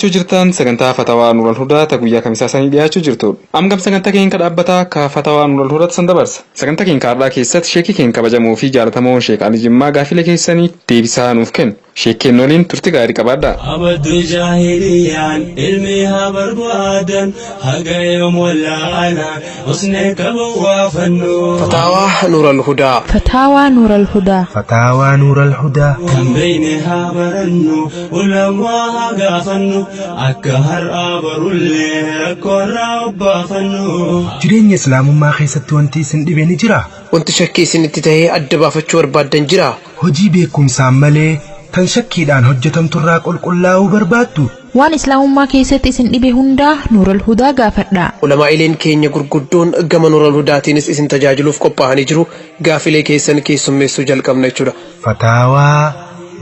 Dhaggeeffachuu jirtan sagantaa Fatawaa Nuural Hudaa ta guyyaa kamisaa sanii dhiyaachuu jirtudha. Amgam sagantaa keenya dhaabbataa ka Fatawaa Nuural Hudaatti san dabarsa. Sagantaa keenya har'aa keessatti sheekii keenya kabajamoo fi jaalatamoo Sheek Ali Jimmaa gaafilee keessanii deebisaa nuuf kennu. Sheekkeen waliin turtii gaarii qabaadhaa. Abaddu jaahiliyaan ilmi haa barbaadan haga yoom wallaalaan usnee qabu waa fannu. Fataawaa Nuural Hudaa. Fataawaa Nuural Hudaa. Fataawaa Nuural Hudaa. Kan beeyne haa barannu ulamaa haa gaafannu akka har'aa barullee rakkoorraa obbaafannu. Jireenya Islaamummaa keessatti wanti isin dhibe ni jiraa? Wanti shakkii isinitti tahee adda baafachuu barbaaddan jiraa? Hojii beekumsaan malee tan shakkiidhaan hojjetamturraa qulqullaa'uu barbaaddu? Waan Islaamummaa keessatti isin dhibe hundaa Nuural Hudaa gaafadhaa. Ulamaa'ileen keenya gurguddoon gama Nuural Hudaatiinis isin tajaajiluuf qophaa'anii jiru. Gaafilee keessan keessummeessuu jalqabna jechuudha. Fataawaa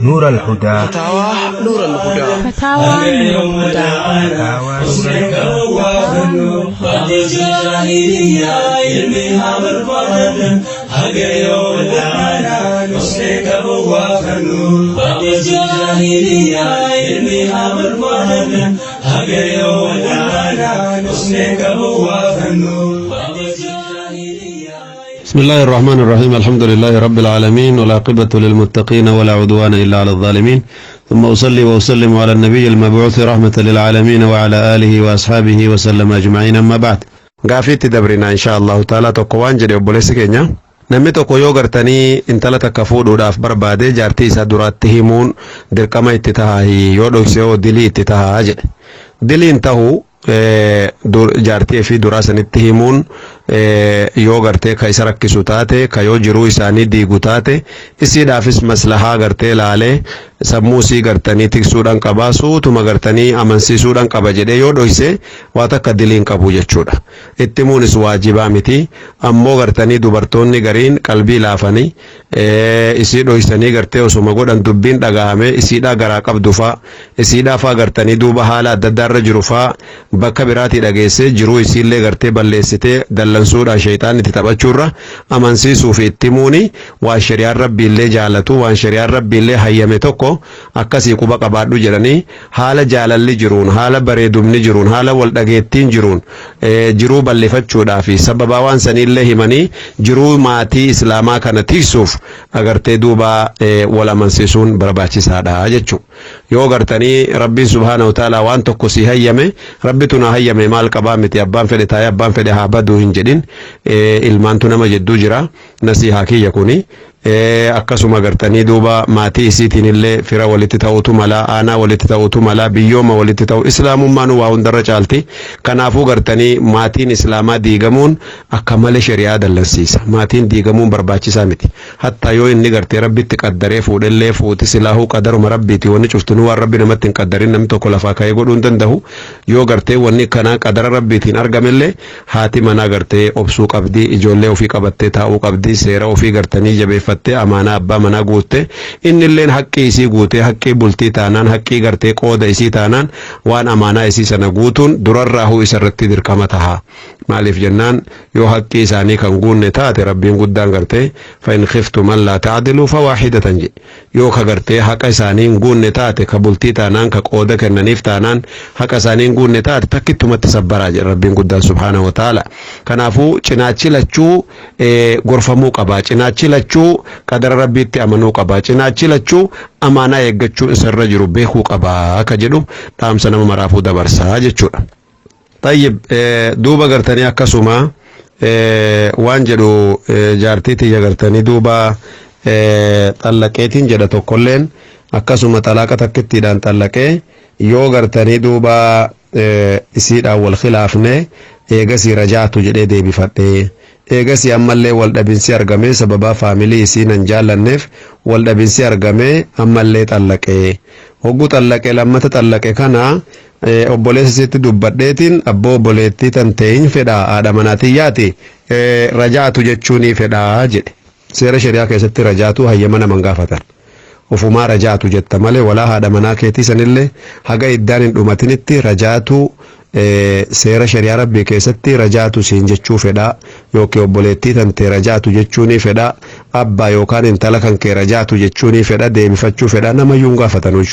Nuural Hudaa. Fataawaa Nuural Hudaa. Fataawaa Nuural Hudaa. Fataawaa Nuural بسم الله الرحمن الرحيم الحمد لله رب العالمين والعاقبة للمتقين ولا عدوان إلا على الظالمين ثم أصلي وأسلم على النبي المبعوث رحمة للعالمين وعلى آله وأصحابه وسلم أجمعين أما بعد Gaafiitti dabrina insha Allahu taala tokko waan jedhe obboleessi keenya namni tokko yoo gartanii intala takka fuudhuudhaaf barbaade jaartii isaa duraatti himuun dirqama itti tahaa yoo dhokse yoo dilii itti tahaa jedhe diliin tahuu jaartii fi duraa sanitti himuun yoo gartee ka isa rakkisu taate ka yoo jiruu isaanii diigu taate isiidhaafis maslahaa gartee laalee sammuu isii gartanii tiksuudhaan qabaa suutuma gartanii amansiisuudhaan qaba jedhee yoo dhoyse waa takka diliin qabu jechuudha. Itti himuunis waajibaa miti ammoo gartanii dubartoonni gariin qalbii laafanii isii dhoysanii gartee osuma godhan dubbiin dhagahame isiidhaa garaa qabdu faa isiidhaa faa gartanii duuba haala adda addaarra jiru faa bakka biraatii dhageessee jiruu isiillee gartee balleessitee dallansuudhaan sheexaan itti taphachuurra amansiisuu fi itti himuuni waan shari'aan rabbiillee jaalatu waan shari'aan rabbiillee hayyame tokko akkasii quba qabaadhu jedhanii haala jaalalli jiruun haala bareedumni jiruun haala wal dhageettiin jiruun jiruu bal'ifachuudhaa fi sababaa waan saniillee himanii jiruu maatii islaamaa kana tiksuuf agartee duuba wal amansiisuun barbaachisaadha jechuudha. Yoo gartanii rabbiin subhaanahu wa ta'ala waan tokko si hayyame rabbitu na hayyame maal qabaa miti abbaan fedhe taa'ee abbaan fedhe haa baduu hin jedhin ilmaantu nama jidduu jira nasihaa kiyya kuni. Akkasuma gartanii duuba maatii isiitiin illee fira walitti ta'utu mala aanaa walitti ta'utu mala biyyooma walitti ta'u islaamummaan waa hundarra caalti kanaafuu gartanii maatiin islaamaa diigamuun akka malee shari'aa dallansiisa maatiin diigamuun barbaachisaa miti hattaa yoo inni gartee rabbitti qaddaree fuudhellee fuuti silaahuu qadaruma rabbiiti wanni cuftinuu waan rabbi namatti hin qaddarin namni tokko lafaa ka'ee godhuu hin danda'u yoo gartee wanni kanaa qadara rabbiitiin argamellee haati manaa gartee obsuu qabdi ijoollee ofii qabattee taa'uu qabdi seera ofii gartanii jabeeffattee amaanaa abbaa manaa guutte innilleen haqqii isii guutee haqqii bultii taanaan haqqii gartee qooda isii taanaan waan amaanaa isii sana guutuun durarraahuu isarratti dirqama taha. Maaliif jennaan yoo haqqii isaanii kan guunne taate rabbiin guddaan gartee fa in khiftum allaa ta'diluu fawaahidatan jedhe yoo ka gartee haqa isaanii hin guunne taate ka bultii taanaan ka qooda kennaniif taanaan haqa isaanii hin guunne taate takkittumatti sabbaraa jedhe rabbiin guddaan subhaanahu wa ta'ala. Kanaafuu cinaachi lachuu gorfamuu qaba cinaachi lachuu qadara rabbiitti amanuu qaba cinaachi lachuu amaanaa eeggachuu isarra jiru beekuu qaba akka jedhu dhaamsa nama maraafuu dabarsaa jechuudha. Tayyib duuba gartanii akkasuma waan jedhu jaartii tiyya gartanii duuba xallaqeetiin jedha tokkolleen akkasuma xalaaqa takkittiidhaan xallaqee yoo gartanii duuba isiidhaan wal khilaafne eegasii rajaatu jedhee deebifadhee. Eegasii ammallee wal dhabinsi argamee sababaa faamilii isii nan jaallanneef wal dhabinsi argamee ammallee xallaqee. Hogguu xallaqee lammata xallaqe kana obboleessa isiitti dubbadheetiin abboo obboleettii tan ta'in fedhaa haadha manaa rajaatu jechuunii fedhaa jedhe. Seera shari'aa keessatti rajaatu hayyama naman gaafatan. Ofumaa rajaatu jetta malee walaa haadha manaa keetii sanillee haga iddaan hin dhumatinitti rajaatu seera shari'aa rabbii keessatti rajaatu siin jechuu fedhaa yookiin obboleettii tantee rajaatu jechuunii fedhaa Abbaa yookaan intala kan kee rajaatu jechuunii fedha, deebifachuu fedha, namayyuu hin gaafatanu.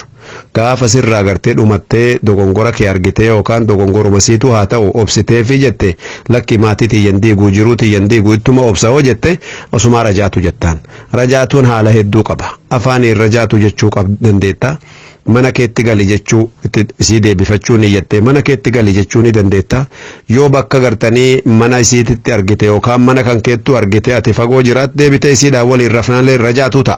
Gaafa sirraa gartee dhumattee dogongora kee argitee yookaan dogongoruma siitu haa ta'u obsitee fi jette, lakki maatii tiyyan diiguu, jiruu tiyyan diiguu, ittuma obsa hoo jette, osumaa rajaatu jettaan. Rajaatuun haala hedduu qaba. Afaaniin rajaatu jechuu dandeetta. Mana keetti gali jechuu, isii deebifachuu ni jettee mana keetti gali jechuu ni dandeetta. Yoo bakka gartanii mana isiititti argite yookaan mana kan keettuu argite, ati fagoo jiraat, deebitee isiidhaan waliin rafnallee rajaatu ta'a.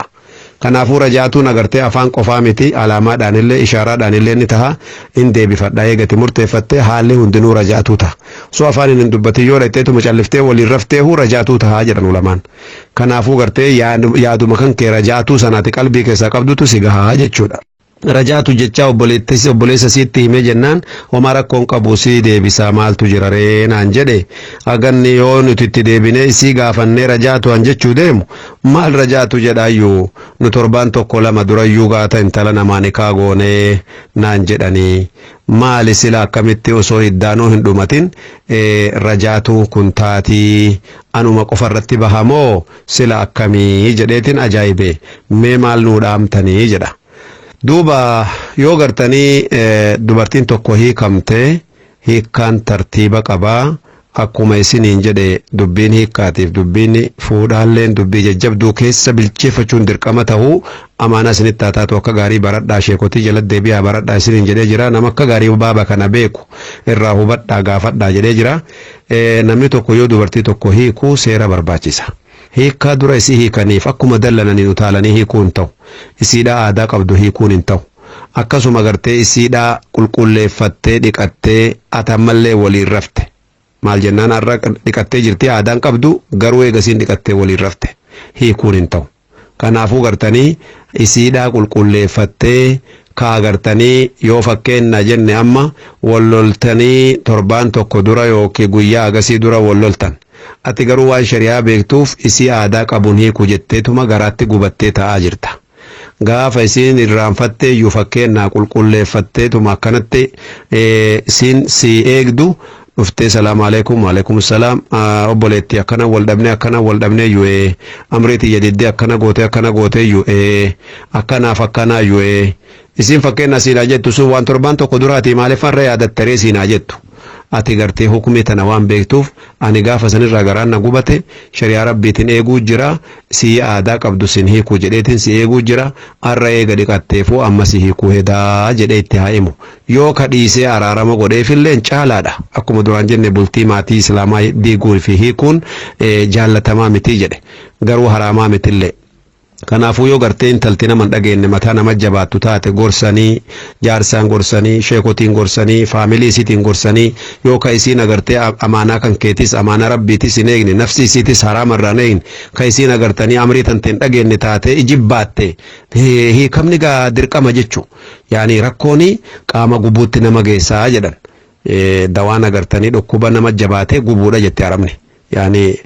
Kanaafuu rajaatuun agartee afaan qofaa miti, alaamaadhaan illee ishaaraadhaan illee ni taha. In deebifadha eegati murteeffattee, haalli hundinuu rajaatuu ta'a. So afaan hin dubbatin yoo dhaqxeetuma calliftee waliin rafteehu rajaatuu tahaa jedhan ulamaan. Kanaafuu gartee yaaduma kan kee rajaatuu sanaati qalbii keessaa qabdutu si gahaa jechuudha. Rajaatu jechaa obboleessa sitti himee jennaan, homaa rakkoon qabu, si deebisaa, maaltu jira ree naan jedhe. Aganni yoo nuti itti deebinee isii gaafannee rajaatu an jechuu deemu, maal rajaatu jedhaayyuu, nu torbaan tokko lama durayyuu gaata intala namaa nikaa goonee naan jedhanii, maali sila akkamitti osoo iddaanuu hin dhumatin rajaatu kun taatii, anuma qofa irratti bahamoo sila akkamii jedheetiin ajaa'ibe, mee maal nuu dhaamtanii jedha. Duuba yoo gartanii dubartiin tokko hiikamte, hiikkaan tartiiba qabaa. Akkuma isiniin jedhe, dubbiin hiikkaatiif dubbiin fuudhaalleen dubbii jajjabduu keessa bilcheeffachuun dirqama ta'uu, amaanaa isinitti haa taatu, akka gaarii baradhaa, sheekotii jala deebi'aa baradhaa isiniin jedhee jira. Nama akka gaarii baaba kana beeku irraa hubadhaa, gaafadhaa jedhee jira. Namni tokko yoo dubartii tokko hiikuu seera barbaachisa. Hiikkaa dura isii hiikaniif akkuma dallananii utaalanii hiikuu hin ta'u. Isiidhaa aadaa qabdu hiikuun hin ta'u. Akkasuma gartee isiidhaa qulqulleeffattee dhiqattee atammallee waliin rafte. Maal jennaan, har'a dhiqattee jirti, aadaan qabdu, garuu eegasiin dhiqattee waliin rafte, hiikuun hin ta'u. Kanaafuu gartanii isiidhaa qulqulleeffattee kaa gartanii yoo fakkeenna jenne, amma walloltanii torbaan tokko dura yookiin guyyaa agasii dura walloltan. Ati garuu waan shari'aa beektuuf isii aadaa qabuun hiiku jetteetuma garaatti gubattee taa'aa jirta. Gaafa isiin irraanfattee iyyuu fakkeennaa qulqulleeffatteetuma akkanatti isiin si eegdu dhuftee, "Salaamu alaikum." "Alaikum salaam." "Obboleetti, akkana wal dhabne, akkana wal dhabne iyyuu, amrii tiyya diddee akkana gootee, akkana gootee iyyuu, akkanaaf akkanaa iyyuu." Isiin fakkeenya siinaa jettu sun waan torbaan tokko duraati, maaliif har'a yaadattaree siinaa jettu. Ati gartee hukumii tana waan beektuuf, ani gaafa sanirraa garaan na gubate, shari'aa rabbiitiin eeguu jira, si aadaa qabdu sin hiikuu jedheetiin si eeguu jira, har'a eega dhiqatteefuu amma si hiikuu hedaa jedhee itti haa himu. Yoo ka dhiisee araarama godheefillee caalaadha. Akkuma duraan jenne, bultii maatii islaamaa diiguu fi hiikuun jaallatamaa miti jedhe, garuu haraamaa mitillee. Kanaafuu yoo gartee intalti nama hin dhageenye, mataa nama jabaattu taate, gorsanii, jaarsaan gorsanii, sheekotiin gorsanii, faamilii isiitiin gorsanii, yoo ka isiin agartee amaanaa kan keetis amaanaa rabbiitis hin eegne, nafsi isiitis haraama irraa hin eegne, ka isiin agartanii amrii tante hin dhageenye taate, ijibbaatte, hiikamni gaa dirqama jechu. Yaani rakkooni qaama gubuutti nama geessaa jedhan. Dawaan agartanii dhukkuba nama jabaatee gubuudha jette arabni. Yaani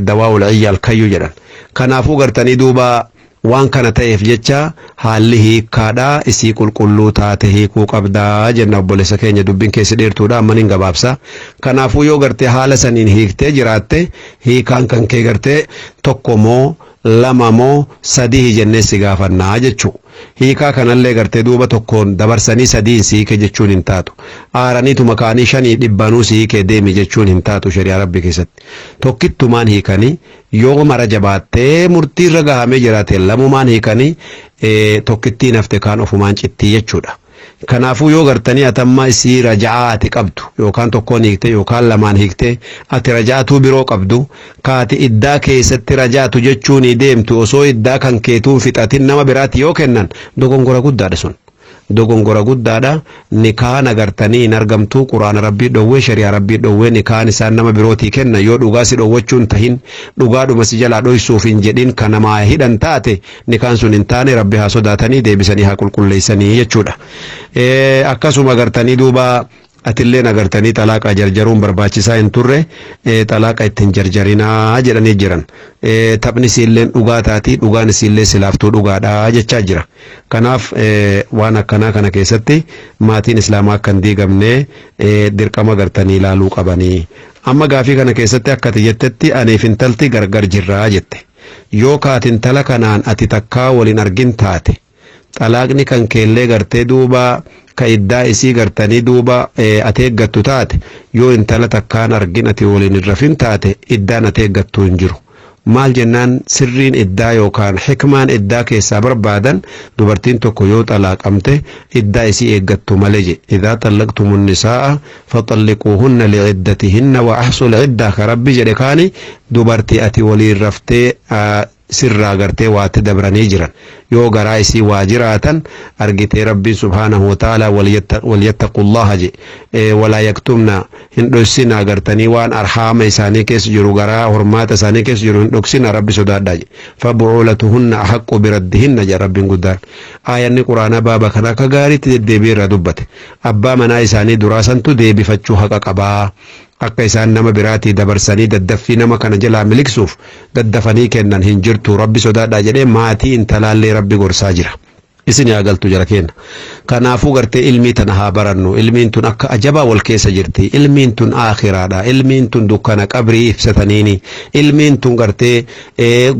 dawaa ulciyyaal kayyuu jedhan. Kanaafuu gartanii duuba waan kana ta'eef jecha haalli hiikkaadhaa isii qulqulluu taate hiikuu qabdaa jenna. Obboleessa keenya, dubbiin keessi dheertuudha, amma nin gabaabsa. Kanaafuu yoo gartee haala saniin hiiktee jiraatte, hiikaan kan kee gartee tokko moo lama moo sadii jennee si gaafannaa jechuu. Hiikaa kanallee gartee duuba tokkoon dabarsanii sadiin si hiike jechuun hin taatu. Aaraniituma kaanii shanii dhibbanuu si hiikee deemi jechuun hin taatu shari'aa rabbi keessatti. Tokkittumaan hiikanii, yoo mara jabaattee murtiirra gahamee jiraate lamumaan hiikanii, tokkittiin hafte kaan ofumaan cittii jechuudha. Kanaafuu yoo gartanii atamma isii raja'aa ati qabdu, yookaan tokkoon hiikte yookaan lamaan hiikte, ati raja'atuu biroo qabdu, kaati iddaa keessatti raja'atu jechuun deemtu, osoo iddaa kan keetuun fixatin nama biraatti yoo kennan, dogongora guddaadha sun. Dogongora guddaadha. Nikaan agartanii hin argamtu. Quraana rabbii dhowwee, shari'aa rabbii dhowwee, nikaan isaan nama birootii kenna, yoo dhugaa si dhowwachuun tahin, dhugaadhuma si jalaa dhoysuuf hin jedhin kan namaa hidhan taate, nikaan sun hin taane. Rabbi haa sodaatanii, deebisanii haa qulqulleessanii jechuudha. Akkasuma agartanii duuba atilleen agartanii xalaaqa jarjaruun barbaachisaa hin turre, xalaaqa ittiin jarjarinaa jedhanii jiran. Taphni isiilleen dhugaa taati, dhugaan isiillee silaaftuu dhugaadhaa jechaa jira. Kanaaf waan akkanaa kana keessatti maatiin islaamaa akka hin diigamne dirqama gartanii ilaaluu qabanii. Amma gaafii kana keessatti akka ati jettetti, aniif intalti gargar jirraa jette. Yoo kaati intala kanaan ati takkaa waliin argin taate, xalaaqni kan keellee gartee duuba ka iddaa isii gartanii duuba ati eeggattu taate, yoo intala takkaan argin ati waliin hin rafin taate, iddaan ati eeggattu hin jiru. Maal jennaan, sirriin iddaa yookaan hikmaan iddaa keessaa barbaadan dubartiin tokko yoo xalaaqamte iddaa isii eeggattu malee je. Idaa xallaqtumu nisaa'a faxalliquuhunna liciddatihinna wa ahsul ciddaa ka Rabbi jedhe, kaani dubartii ati waliin raftee sirraa gartee waatti dabranii jiran, yoo garaa isii waa jiraatan argitee, Rabbiin subhaanahu wa ta'ala walyattaqullaha je, walaa yaktumna, hin dhoksina gartanii waan arhaama isaanii keessa jiru, garaa hormaata isaanii keessa jiru hin dhoksina, Rabbi sodaadhaa je. Fabucuulatuhunna ahaqqu biraddihinna je Rabbiin guddaan. Aayanni Quraanaa baaba kana akka gaariitti deddeebi'ee irraa dubbate. Abbaa manaa isaanii duraa santu deebifachuu haqa qabaa. Akka isaan nama biraatii dabarsanii daddaffii nama kana jalaa miliqsuuf daddafanii kennan hin jirtu, Rabbi sodaadhaa jedhee maatii intalaallee Rabbi gorsaa jira. Isin yaa galtu jara kenna. Kanaafuu gartee ilmii tana haa barannu. Ilmiin tun akka ajabaa wal keessa jirti. Ilmiin tun aakhiraadha. Ilmiin tun dukkana qabrii ibsataniini. Ilmiin tun gartee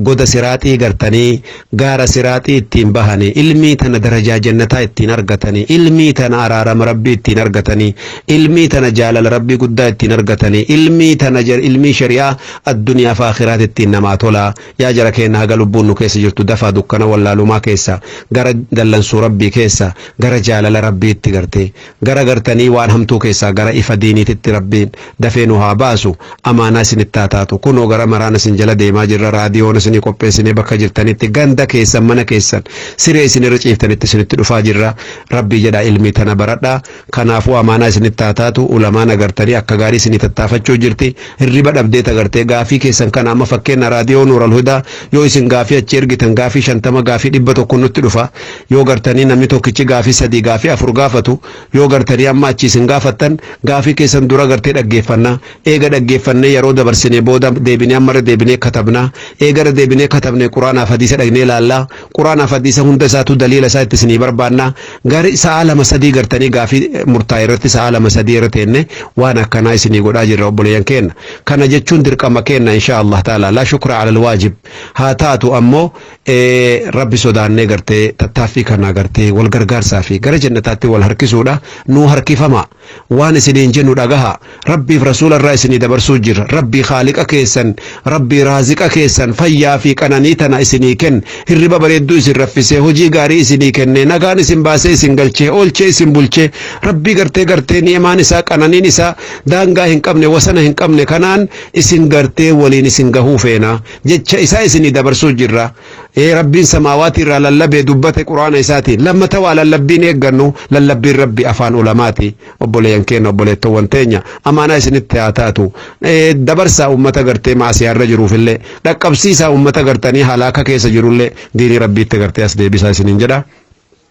goda siraaxii gartanii gaara siraaxii ittiin bahanii. Ilmii tana darajaa jannataa ittiin argatanii. Ilmii tana araarama Rabbii ittiin argatanii. Ilmii tana jaalala Rabbii guddaa ittiin argatanii. Ilmii tana ilmii shari'aa addunyaa fi aakhiraat ittiin namaa tola. Yaa jara kenna, haga lubbuun nu keessa jirtu dafaa dukkana wallaalumaa keessa gara dallansuu Rabbii keessa gara jaalala Rabbiitti gartee gara gartanii waan hamtuu keessaa gara ifa diiniititti Rabbiin dafee nu haa baasu. Amaanaa isinitti haa taatu. Kunoo gara maraan isin jala deemaa jirra. Raadiyoon isinii qopheessinee bakka jirtanitti, ganda keessan, mana keessan, siree isin irra ciiftanitti isinitti dhufaa jirra. Rabbii jedhaa ilmii tana baradhaa. Kanaafuu amaanaa isinitti haa taatu. Ulamaan agartanii akka gaarii isinii tattaafachuu jirti. Hirriba dhabdee tagartee gaafii keessan kana. Amma fakkeenya raadiyoo Nuural Hudaa yoo isin gaafii achi ergitan, gaafii 50, gaafii 100 nutti dhufa. Yoo gartanii namni tokkichi gaafii sadii, gaafii afur gaafatu, yoo gartanii amma achi isin gaafattan, gaafii keessan dura gartee dhaggeeffannaa. Eega dhaggeeffannee yeroo dabarsinee booda deebinee ammarra deebinee katabnaa. Eegara deebinee katabnee Quraanaaf hadiisa dhaqnee ilaallaa. Quraanaaf hadiisa hunda isaatu daliila isaa itti isinii barbaannaa. Gari sa'a 2 3 gartanii gaafii murtaa'e irratti sa'a 2 3 irra teenne waan akkanaa isinii godhaa jirra, obboleeyyan keenya. Kana jechuun dirqama keenya, insha Allah ta'ala, laa shukra ala alwaajib haa taatu. Ammoo Rabbi sodaannee gartee tattaaffii kana gartee wal gargaarsaa fi gara jannataatti wal harkisuudha. Nuu harkifama, waan isiniin jennu dhagaha. Rabbiif Rasuula irraa isinii dabarsuu jirra. Rabbii Khaaliqa keessan, Rabbii Raaziqa keessan, fayyaa fi qananii tana isinii kenn, hirriba bareedduu isin raffisee, hojii gaarii isinii kenne, nagaan isin baasee isin galchee, oolchee isin bulchee, Rabbii gartee ni'maan isaa, qananiin isaa daangaa hin qabne, wasana hin qabne kanaan isin gartee waliin isin gahuu feena. Jecha isaa isinii dabarsuu jirra. Ee, Rabbiin samaawaati irraa lallabee dubbate Quraana isaatiin. Lammata waa lallabbiin eeggannu, lallabbiin Rabbi afaan ulamaati. Obboleeyyan keenya, obboleettowwan teenya, amaanaa isinitti haa taatu. Dabarsaa ummata gartee maasiyaarra jiruufillee dhaqqabsiisaa, ummata gartanii halaaka keessa jirullee diinii Rabbiitti gartee as deebisaa isiniin jedha.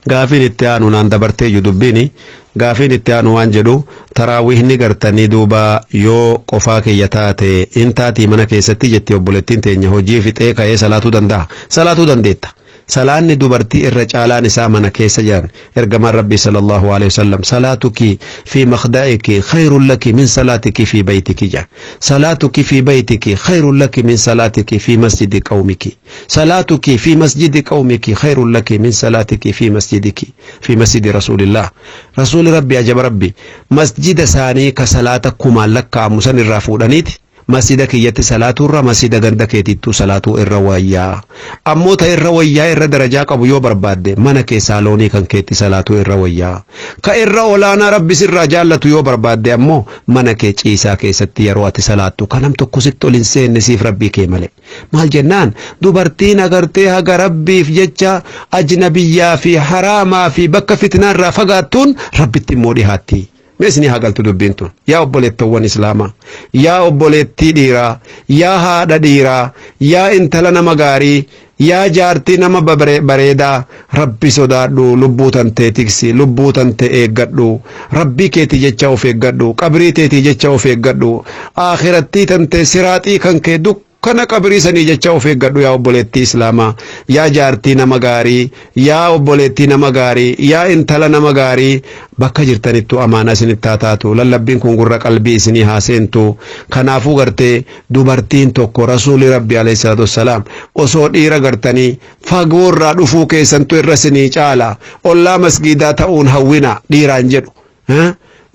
Gaafiin itti aanu naan dabartee iyyuu dubbiini. Gaafiin itti aanu waan jedhu, taraawiihni gartanii duuba yoo qofaa kiyya taate in taatii mana keessatti jetti obboleettiin teenya. Hojii fixee ka'ee salaatuu danda'a? Salaatuu dandeetta. Salaanni dubartii irra caalaan isaa mana keessa jiran. Ergamaan Rabbii sallallahu alaihi wasallam, "Salaatuki fi makhda'iki khayrun laki min salaatiki fi baytiki" jedhan. "Salaatuki fi baytiki khayrun laki min salaatiki fi masjidi qawmiki. Salaatuki fi masjidi qawmiki khayrun laki min salaatiki fi masjidiki, fi masjidi Rasuulillah." Rasuuli Rabbi, ajaba Rabbi, masjida isaanii ka salaata kumaan lakkaa'amu san irraa fuudhaniiti masjida kiyyatti salaatuu irra masjida ganda keetiittuu salaatuu irra wayyaa. Ammoo ta irra wayyaa, irra darajaa qabu yoo barbaadde, mana kee saaloonii kan keetti salaatuu irra wayyaa. Ka irra olaanaa Rabbi sirraa jaallatu yoo barbaadde ammoo, mana kee ciisaa keessatti yeroo ati salaattu kanam tokko sitti ol hin seenne, siif Rabbii kee malee. Maal jennaan, dubartiin agartee haga Rabbiif jecha ajnabiyyaa fi haraamaa fi bakka fitnaa irraa fagaattuun Rabbitti immoo dhihaatti. Meesni haa galtu dubbiin tun. Yaa obboleettowwan Islaamaa, yaa obboleettii dhiiraa, yaa haadha dhiiraa, yaa intala nama gaarii, yaa jaartii nama bareedaa, Rabbi sodaadhu, lubbuu tantee tiksi, lubbuu tantee eeggadhu, Rabbii keetii jecha of eeggadhu, qabrii teetii jecha of eeggadhu, aakhirattii tantee siraaxii kan kee duk Dukkana qabrii sanii jecha of eeggadhu yaa obboleettii islaamaa, yaa jaartii nama gaarii, yaa obboleettii nama gaarii, yaa intala nama gaarii, bakka jirtanittu amaanaa isinitti haa taatu. Lallabbiin kun gurra qalbii isinii haa seentu. Kanaafuu gartee dubartiin tokko rasuulli rabbi alayhi salaatu wassalaam osoo dhiira gartanii fagoorraa dhufuu keessantu irra isinii caala, ollaa masgiidaa ta'uun hawwina dhiiraan jedhu.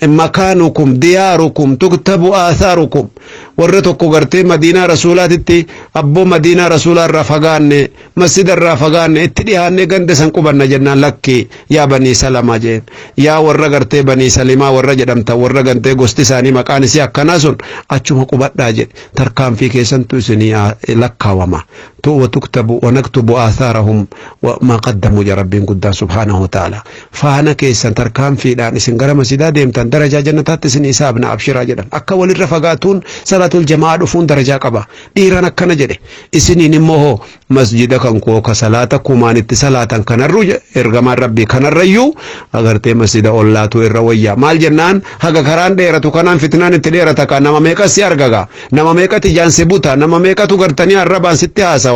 Makaanukum diyaarukum tuktabu athaarukum. Warra tokko gartee madiinaa rasuulaatitti abboo madiinaa rasuulaa irraa fagaanne, masjida irraa fagaanne, itti dhiyaanne ganda san qubanna jennaan, lakki yaa banii salamaa jeen, yaa warra gartee banii salimaa warra jedhamta, warra gantee gosti isaanii maqaan isii akkanaa sun achuma qubadhaa jedhe. Tarkaanfii keessantu isinii lakkaawama. Wa wanaktubu aathaarahum maa qaddamuu ja rabbiin guddaan subhaanahu wa ta'ala. Faana keessan tarkaanfiidhaan isin gara masjidaa deemtan darajaa jannataatti isin hisaabna, abshiraa jedhan. Akka walirra fagaatuun salaatul jamaa dhufuun darajaa qaba. Dhiiraan akkana jedhe, isiniin immoo hoo masjida kan koo ka salaata kumaan itti salaatan kanarru ergamaan rabbii kanarrayyuu agartee masjida ollaatu irra wayya. Maal jennaan, haga karaan dheeratu kanaan fitnaan itti dheerata, kan nama meeqas si argaga, nama meeqati ijaan si buta, nama meeqatu gartanii arrabaan sitti haasawa.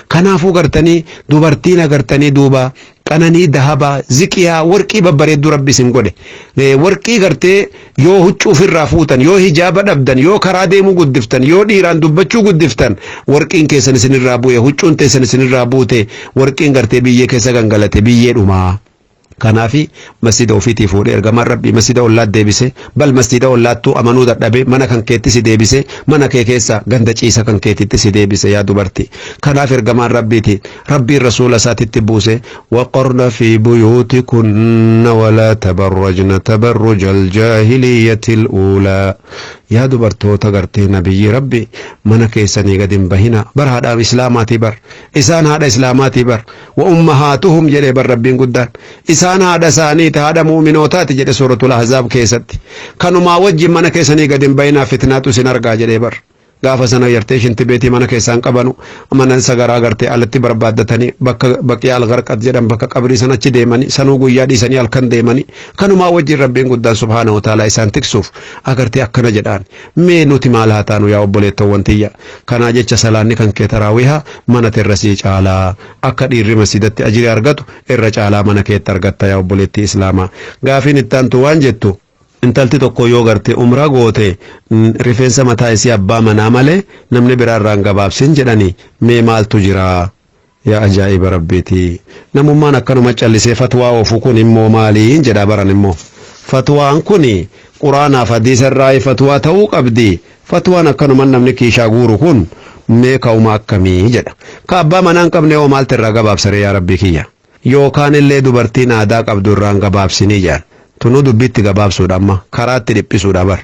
Kanaafuu gartanii dubartiin agartanii duuba qananii dahabaa ziqiyaa warqii babbareedduu rabbi isin godhe. Warqii gartee yoo huccuu ofirraa fuutan, yoo hijaaba dhabdan, yoo karaa deemuu guddiftan, yoo dhiiraan dubbachuu guddiftan, warqiin keessan isinirraa bu'e, huccuun teessan isinirraa buute, warqiin gartee biyyee keessa gangalate, biyyee dhumaa. Kanaafi masjida ofiitii fuudhee ergamaan rabbii masjida ollaat deebise. Bal masjida ollaattuu amanuu dadhabe, mana kan keetti si deebise, mana kee keessa ganda ciisa kan keetitti si deebise yaa dubarti. Kanaaf ergamaan rabbiiti rabbiin rasuula isaatitti buuse, waqarna fi buyuutikunna walaa tabarrajna tabarruja aljaahiliyyati al'uulaa. Yaa dubartoota gartee nabiyyi rabbi, mana keessanii gad hin bahina. Bar haadha islaamaatii, bar isaan haadha islaamaatii, bar wa ummahaatuhum jedhee bar rabbiin guddaan, isaan haadha isaaniiti, haadha mu'minootaati jedhe suuratul ahzaab keessatti. Kanumaa wajjin mana keessanii gad hin bahinaa, fitnaatu isin argaa jedhee bar. Gaafa sana yartee shinti beetii mana keessaan qabanu, mana sagaraa gartee alatti barbaaddatanii, bakka baqiyaa algarqat jedhan, bakka qabrii sana achi deemanii, sanuu guyyaa dhiisanii halkan deemanii. Kanumaa wajjin rabbiin guddaan subhaanahu wa ta'ala isaan tiksuuf agartee akkana jedhaan. Mee nuti maal haa taanu yaa obboleettowwan tiyya? Kanaa jecha salaanni kan kee taraawiha mana terrasii caalaa, akka dhiirri masjidatti ajirii argatu irra caalaa mana keetti argatta yaa obboleettii islaamaa. Gaafiin ittaantu waan jettu, intalti tokko yoo garte umraa goote rifeensa mataa isii abbaa manaa malee namni biraa irraan gabaabsin jedhani, mee maaltu jira? Yaa ajaa'iba rabbiiti, namummaan akkanuma callisee fatwaa oofu kun immoo maaliin jedha baran? Immoo fatwaan kun quraanaaf hadiisa irraa fatwaa ta'uu qabdi. Fatwaan akkanuma namni kiishaa guuru kun mee ka'uma akkamii jedha? Ka abbaa manaa hin qabne hoo maaltu irraa gabaabsare yaa rabbii kiyya? Yookaan illee dubartiin aadaa qabdu irraan gabaabsinii jedhan. Tunuu dubbiitti gabaabsuudha, amma karaatti dhiphisuudha bar.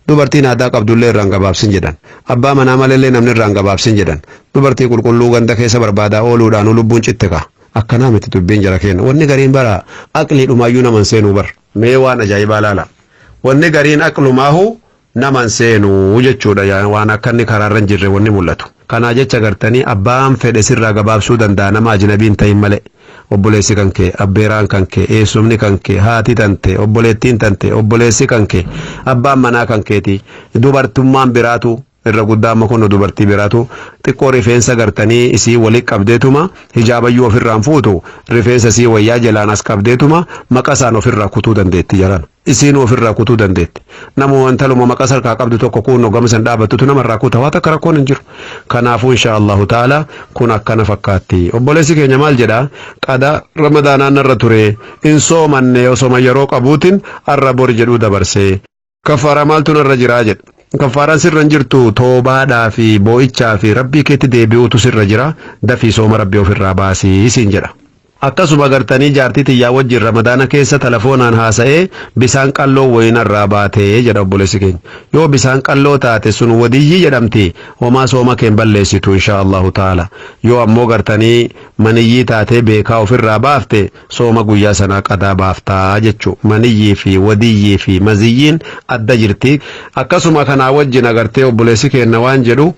Dubartiin aadaa qabdullee irraan gabaabsin jedhan, abbaa manaa malellee namni irraan gabaabsin jedhan. Dubartii qulqulluu ganda keessa barbaadaa ooluudhaan lubbuun citte ka. Akkanaa miti dubbiin jara kenna. Wanni gariin bara aqlii dhumaayyuu naman seenuu bar. Mee waan ajaa'ibaa laala, wanni gariin aqlumaahu naman seenuu jechuudha, waan akka inni karaarra hin jirre wanni mul'atu. Kanaa jecha gartanii abbaan fedhe sirraa gabaabsuu danda'a, nama ajnabiin ta'in malee. Obboleessi kan kee, abbeeraan kan kee, eessumni kan kee, haati tante, obboleettiin tante, obboleessi kan kee, abbaan manaa kan keeti, dubartummaan biraatu irra guddaa. Amma kun dubartii biraatu xiqqoo rifeensa gartanii isii walitti qabdeetuma hijaabayyuu ofirraan fuutu, rifeensa isii wayyaa jalaan as qabdeetuma maqasaan ofirraa kutuu dandeetti jaran. Isiin ofirraa kutuu dandeetti. Namuma intaluma maqas harkaa qabdu tokko kunnoo gama san dhaabattutu namarraa kuta, waa takka rakkoon hin jiru. Kanaafuu insha Allahu ta'ala kun akkana fakkaatti. Obboleessi keenya maal jedha? Qada ramadaanaan narra ture, hin soomanne, osoma yeroo qabuutiin arra bori jedhuu dabarse. Kaffaaraa maaltu narra jiraa jedha. Kaffaaraan sirra hin jirtu, toobaadhaa fi boo'ichaa fi rabbii keetti deebi'uutu sirra jira, dafii sooma rabbii ofirraa baasii siin jedha. Akkasuma gartanii jaartii tiyyaa wajjin ramadaana keessa telefoonaan haasa'ee bisaan qalloo wayinarraa baatee jedha obboleessi keenya. Yoo bisaan qalloo taate sun wadiyyii jedhamti, homaa sooma keen balleessitu insha Allahu ta'ala. Yoo ammoo gartanii maniyyii taatee beekaa ofirraa baafte, sooma guyyaa sanaa qadaa baaftaa jechuu. Maniyyii fi wadiyyii fi maziyyiin adda jirti. Akkasuma kanaa wajjin agartee obboleessi keenya waan jedhu,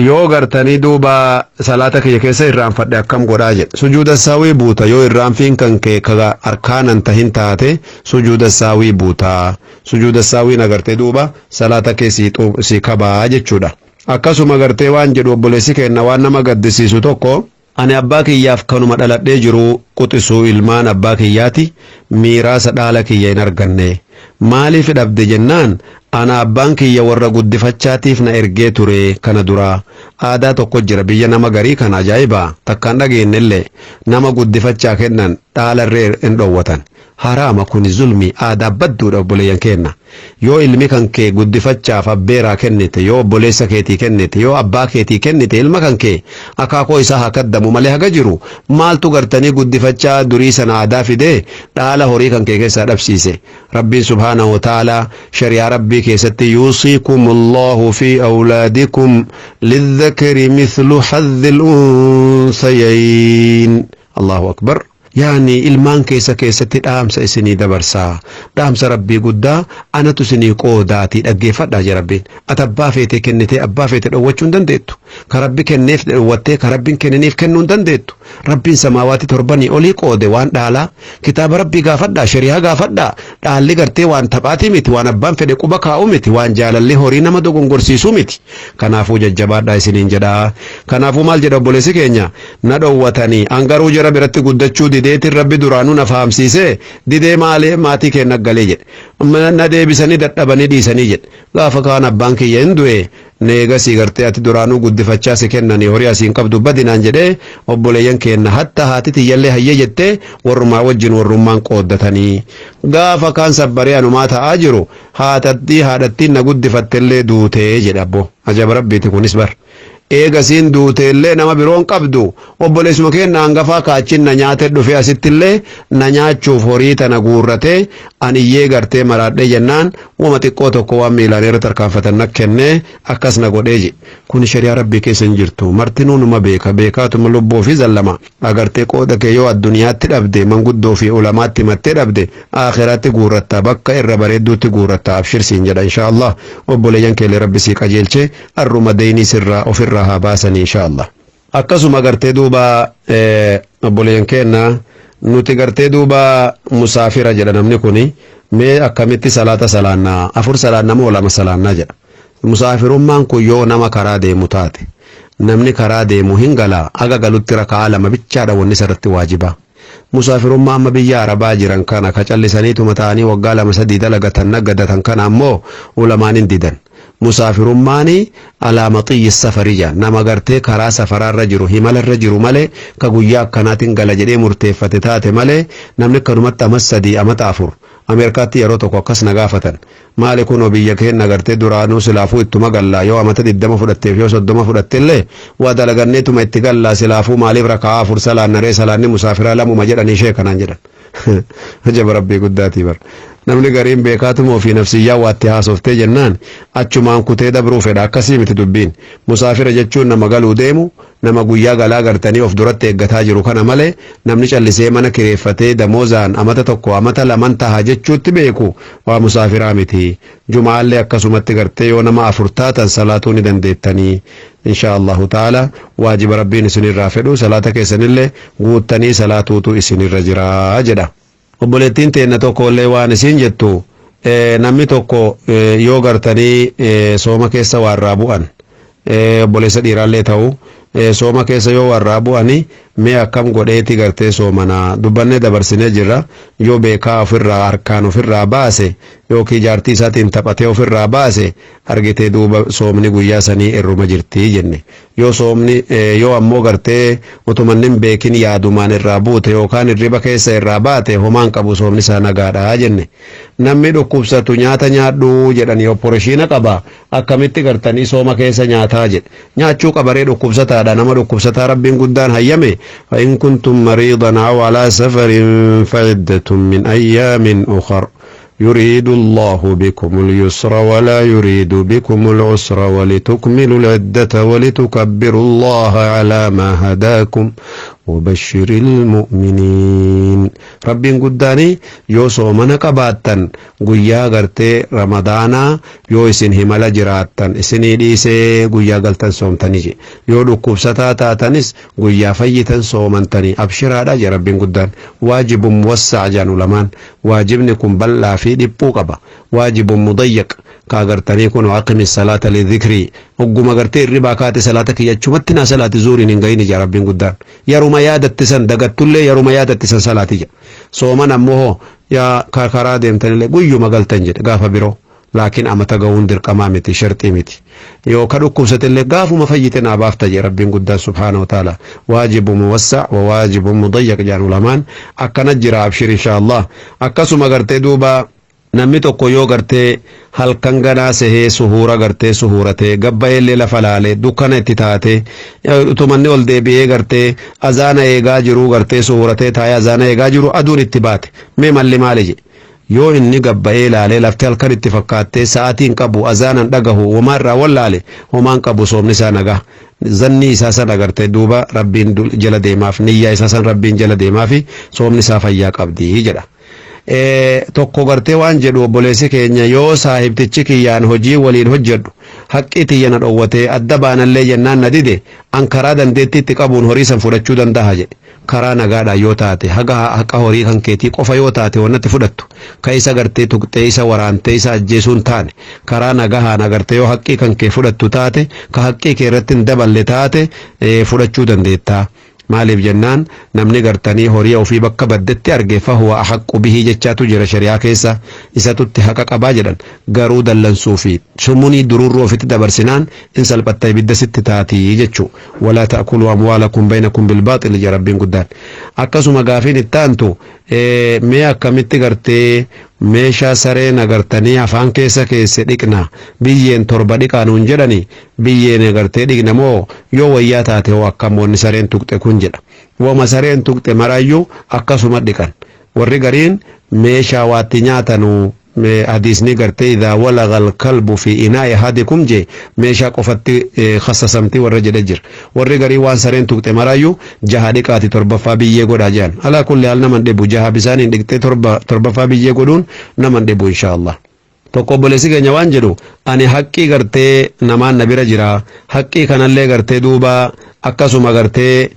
yoo gartanii duuba salaata kiyya keessa irraanfadhe akkam godhaa jedhe. Sujuuda saawii buuta. Yoo irraanfiin kan kee ka arkaanan tahin taate, sujuuda saawii buuta. Sujuuda saawiin agartee duuba salaata kee si kabaa jechuudha. Akkasuma gartee waan jedhu obboleessi keenna waan nama gaddisiisu tokko, ani abbaa kiyyaaf kanuma dhaladhee jiru quxisuu ilmaan abbaa kiyyaati, miiraasa dhaala kiyya hin arganne. Maaliif dhabde jennaan, ana abbaan kiyya warra guddifachaatiif na ergee ture. Kana duraa aadaa tokko jira biyya nama garii kan ajaa'ibaa takkaan dhageenyellee, nama guddifachaa kennan dhaalarree hin dhoowwatan. Haraama kuni, zulmi aadaa badduudha. Obboleeyyan kenna, yoo ilmi kan kee guddifachaaf abbeeraa kennite, yoo obboleessa keetii kennite, yoo abbaa keetii kennite, ilma kan kee akaakoo isaa haa kaddamu malee haga jiru maaltu gartanii guddifachaa durii sana aadaa fidee dhaala horii kan kee keessaa dhabsiise? Rabbiin subhaanahu wa ta'aalaa shari'aa rabbii keessatti يوصيكم الله في أولادكم للذكر مثل حظ الأنثيين. الله أكبر. Yaani ilmaan keessa keessatti dhaamsa isinii dabarsaa, dhaamsa rabbii guddaa anatu isinii qoodaatii dhaggeeffadhaa jira rabbiin. Ati abbaa feetee kennitee abbaa feetee dhowwachuu hin dandeettu. Ka rabbi kenneef dhowwattee ka rabbiin kenniniif kennuu hin dandeettu. Rabbiin samaawaati torbanii olii qoode waan dhaalaa. Kitaaba rabbii gaafadhaa, shari'aa gaafadhaa. Dhaalli gartee waan taphaatii miti, waan abbaan fedhe quba kaa'u miti, waan jaalalli horii nama dogongorsiisuu miti. Kanaafuu jajjabaadhaa isiniin jedhaa. Kanaafuu maal jedha obboleessi keenya? Na dhowwatanii, an garuu jara biratti guddachuu dideetiin rabbi duraanuu na fahamsiisee didee maalee maatii keenya galee jedhe. Na deebisanii dadhabanii dhiisanii jedhe. Gaafa kaan abbaan kiyya hin du'e, neegasii gartee ati duraanuu guddifachaa si kennanii horii asiin qabdu badinaan jedhee, obboleeyyan keenna hatta haati tiyyallee hayyee jettee warrumaa wajjin warrummaan qooddatanii. Gaafa kaan sabbaree anumaa ta'aa jiru, haatattii haadhattiin na guddifattellee duutee jedhe. Abbo, ajaba rabbiiti kunis bar. Eegasiin duuteellee nama biroon qabdu, obboleessuma keenya hangafaa kaachin na nyaate dhufe asittillee na nyaachuuf horii tana guurratee, an iyyee gartee maraadhee jennaan wama xiqqoo tokko waan miilaan irra tarkaanfatan na kennee akkas na godhee je. Kun shari'aa rabbii keessa hin jirtu. Martinuu numa beeka, beekaatuma lubbuu fi zallama agartee. Qooda kee yoo addunyaatti dhabde, manguddoo fi ulamaatti mattee dhabde, aakhiraatti guurratta, bakka irra bareedduutti guurratta. Abshirsiin jedha. Insha Allah obboleeyyan keellee rabbi sii qajeelchee arruma deynii sirraa ofirraa haa baasanii insha Allah. Akkasuma gartee duuba obboleeyyan keenya, nuti gartee duuba musaafira jedha namni kuni, mee akkamitti salaata salaannaa? Afur salaannaa moo lama salaannaa jedha. Musaafirummaan kun yoo nama karaa deemu taate, namni karaa deemu hin gala, aga galutti rakaa lama bichaadha wanni isarratti waajibaa. Musaafirummaa amma biyya arabaa jiran kana ka callisaniituma ta'anii waggaa lama sadii dalagatan naggadatan kana ammoo ulamaan hin didan. Musaafirummaan على مطي السفر jaa, nama gartee karaa safaraarra jiru, himalarra jiru malee, ka guyyaa akkanaatiin gala jedhee murteeffate taate malee, namni akkanumatti ama 3 amata 4 Ameerikaatti yeroo tokko akkas na gaafatan. Maali kunoo biyya keenya gartee duraanuu silaafuu ittuma gallaa, yoo amata 20 fudhatteef yoo 30 fudhattellee waa dalaganneetuma itti gallaa, silaafuu maaliif rakaa afur salaannaree, salaanni musaafiraa lamuma jedhanii ishee kanaan jedhan. Ajaba rabbii guddaatii bar. Namni gariin beekaatuma ofii nafsiyyaa waatti haasoftee jennaan achumaan kutee dabruu fedha. Akkasii miti dubbiin. Musaafira jechuun nama galuu deemu, nama guyyaa galaa gartanii of duratti eeggataa jiru kana malee, namni callisee mana kireeffatee damoozaan amata 1 amata laman taha jechuutti beeku waa musaafiraa miti. Jumaallee akkasumatti gartee yoo nama afur taatan salaatuu ni dandeettanii. Insha Allahu ta'ala waajiba rabbiin isinirraa fedhu salaata keessanillee guuttanii salaatuutu isinirra jira jedha. Obboleettiin teenna tokko illee waan isin jettu, namni tokko yoo gartanii sooma keessa waarraa bu'an, obboleessa dhiiraallee ta'u, sooma keessa yoo warraa bu'ani mee akkam godheeti gartee soomanaa? Dubbannee dabarsinee jirra. Yoo beekaa ofirraa harkaan ofirraa baase yookiin jaartii isaatiin taphatee ofirraa baase argitee, duuba soomni guyyaa sanii irruma jirti jenne. Yoo soomni yoo ammoo gartee utuma inni hin beekin yaadumaan irraa buute yookaan hirriba keessa irraa baate, homaan qabu, soomni isaa nagaadha jenne. Namni dhukkubsatu nyaata nyaadhu jedhanii, opporeshiina qaba, akkamitti gartanii sooma keessa nyaataa jedhe? Nyaachuu qabaree? Dhukkubsataadha. Nama dhukkubsataa rabbiin guddaan hayyame فإن كنتم مريضا أو على سفر فعدة من أيام أخر يريد الله بكم اليسر ولا يريد بكم العسر ولتكملوا العدة ولتكبروا الله على ما هداكم وبشر المؤمنين. Rabbiin guddaani yoo soomana qabaattan, guyyaa gartee ramadaanaa yoo isin himala jiraattan isinii dhiisee, guyyaa galtan soomtanii je. Yoo dhukkubsataa taatanis guyyaa fayyitan soomantanii abshiraadha je rabbiin guddaan. واجب موسع jaan ulamaan. Waajibni kun bal'aa fi dhiphuu qaba. واجب مضيق. Ka gartanii kun aqimi salaata lidhikrii, hogguma gartee hirribaa kaate salaata kiyyachumatti naa salaati, zuuriin hin gahini jaa Rabbiin guddaan. Yeruma yaadatte san dagattullee, yeruma yaadatte san salaati jedha. Sooman ammoo hoo, yaa karaa deemtanillee guyyuma galtan jedhe gaafa biroo. Laakiin amata ga'uun dirqamaa miti, sharxii miti. Yoo ka dhukkubsatillee gaafuma fayyite naa baafta jedhe Rabbiin guddaan subhaana wa ta'ala. Waajibu muwassa wa waajibu mudayyaq jedhan ulamaan. Akkana jira, abshir insha Allah. Akkasuma gartee duuba namni tokko yoo gartee halkan ganaa sehee suhuura gartee suhuuratee gabbaa'ellee lafa laalee dukkana itti taate, utumanni ol deebi'ee gartee azaana eegaa jiru, gartee suhuuratee taa'ee azaana eegaa jiru, aduun itti baate, mee malli maali jedhe. Yoo inni gabba'ee laalee lafti halkan itti fakkaattee sa'aatiin qabu, azaanan dhagahu, homaa irraa wallaale, homaan qabu, soomni isaa nagaa. Zanni isaa san agartee duuba Rabbiin jala deemaaf, niyyaa isaa san Rabbiin jala deemaafi, soomni isaa fayyaa qabdi jedha. Tokko gartee waan jedhu obboleessi keenya, yoo saahibtichi kiyyaan hojii waliin hojjedhu haqqii tiyya na dhowwatee adda baanallee jennaan na dide, an karaa dandeettii itti qabuun horii san fudhachuu danda'a jedhe. Karaa nagaadhaan yoo taate, haga haqa horii kan keetii qofa yoo taate, wannatti fudhattu ka isa gartee tuqxee isa waraantee isa ajjeesuun taane, karaa nagahaan agartee yoo haqqii kan kee fudhattu taate, ka haqqii kee irratti hin daballe taate, fudhachuu dandeettaa. Maaliif jennaan, namni gartanii horii ofii bakka baddetti arge fahuwa ahaqqu bihii jechaatu jira shari'aa keessa, isatutti haqa qabaa jedhan. Garuu dallansuu fi summunii dururruu ofitti dabarsinaan in salphatta, ibidda sitti taatii jechuu. Walaa ta'kuluu amwaalakum baynakum bilbaaxili jedha Rabbiin guddaan. Akkasuma gaafiin itti aantu, mee akkamitti gartee meeshaa sareen agartanii afaan keessa keesse dhiqna, biyyeen torba dhiqaa nuun jedhani, biyyeen agartee dhiqna moo, yoo wayyaa taate hoo akkam wanni sareen tuqxe kun jedha. Wama sareen tuqxe marayyuu akkasuma dhiqan. Warri gariin meeshaa waatti nyaatanuu, hadiisni gartee idaa walaga alkalbu fi inaa'i ahadikum je meeshaa qofatti khassasamti warra jedhe jira. Warri garii waan sareen tuqxe marayyuu jaha dhiqaati, torbaffaa biyyee godhaa jedhan. Alaa kulli haal naman dhibu, jaha bisaaniin dhiqxee torbaffaa biyyee godhuun naman dhibu insha Allah. Tokko obboleessi keenya waan jedhu, ani haqqii gartee namaan na bira jira, haqqii kanallee gartee duuba akkasuma gartee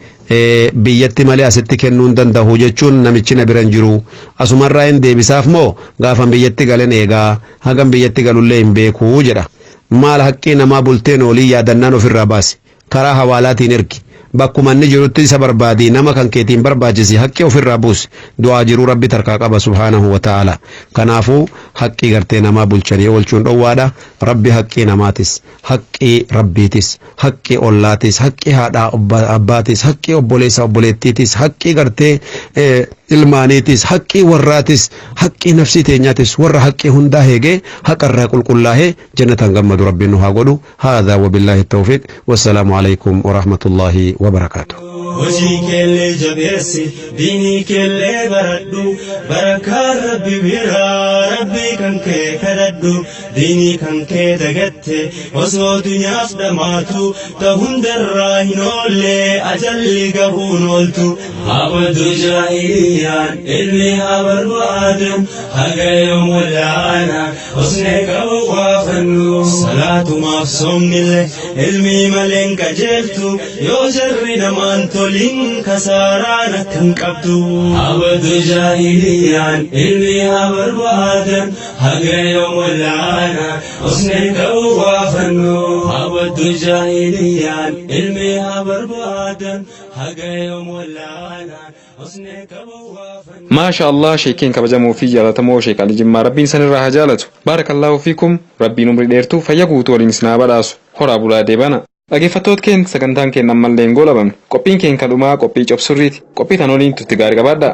biyyatti malee asitti kennuu hin danda'u jechuun, namichi na bira hin jiru, asumarraa hin deebisaaf moo gaafan biyyatti galen eegaa, hagam biyyatti galullee hin beekuu jedha. Maal, haqqii namaa bulteen olii yaadannaan ofirraa baasi, karaa hawaalaatiin ergi, bakkuma inni jirutti isa barbaadi, nama kan keetiin barbaachisi, haqqii ofirraa buusi. Du'aa jiruu Rabbi tarkaa qaba subhaanahu wa ta'ala. Kanaafuu haqqii gartee namaa bulchanii oolchuun dhowwaadha. Rabbi haqqii namaatis, haqqii Rabbiitis, haqqii ollaatis, haqqii haadhaa abbaatis, haqqii obboleessa obboleettiitis, haqqii gartee ilmaaniitis, haqqii warraatis, haqqii nafsii teenyaatis, warra haqqii hundaa heegee haqarraa qulqullaahee jannatan gammadu Rabbiin nu haa godhu. Haadhaa wabillaahi tawfiiq, wassalaamu alaikum warahmatullaahi wabarakaatuh. Hojii keellee jabeessi, diinii keellee baradhu, barakaan Rabbi biraa, Rabbii kan kee kadhadhu. Diinii kan kee dagatte osoo dunyaaf dhamaatu, ta hundarraa hin oolle, ajalli gahuun ooltu. Abaddu jaahiliyaan ilmi haa barbaadan, haga yoom wallaana osnee qabu waafannu. Salaatumaaf soomnillee ilmii maleen qajeeltu, yoo jarri namaan tolin kasaaraan akkan qabdu. Abaddu jaahiliyaan ilmi haa barbaadan, haga yoom wallaana osnee qabu waafannu. Abaddu jaahiliyaan ilmi haa barbaadan, haga yoom wallaana osnee qabu waafannu. Maasha Allah, sheekeen kabajamoo fi jaalatamoo Sheek Ali Jimmaa, Rabbiin sanirraa haa jaalatu. Baarakallaahu fiikum, Rabbiin umrii dheertuu fayya guutuu waliin isin haa badhaasu. Horaa bulaa deebana. Dhaggeeffattoota keenya, sagantaan keenya ammallee hin goolabamne. Qophiin keenya kadhumaa qophii cobsurriiti. Qophii tan waliin turte gaarii qabaadhaa.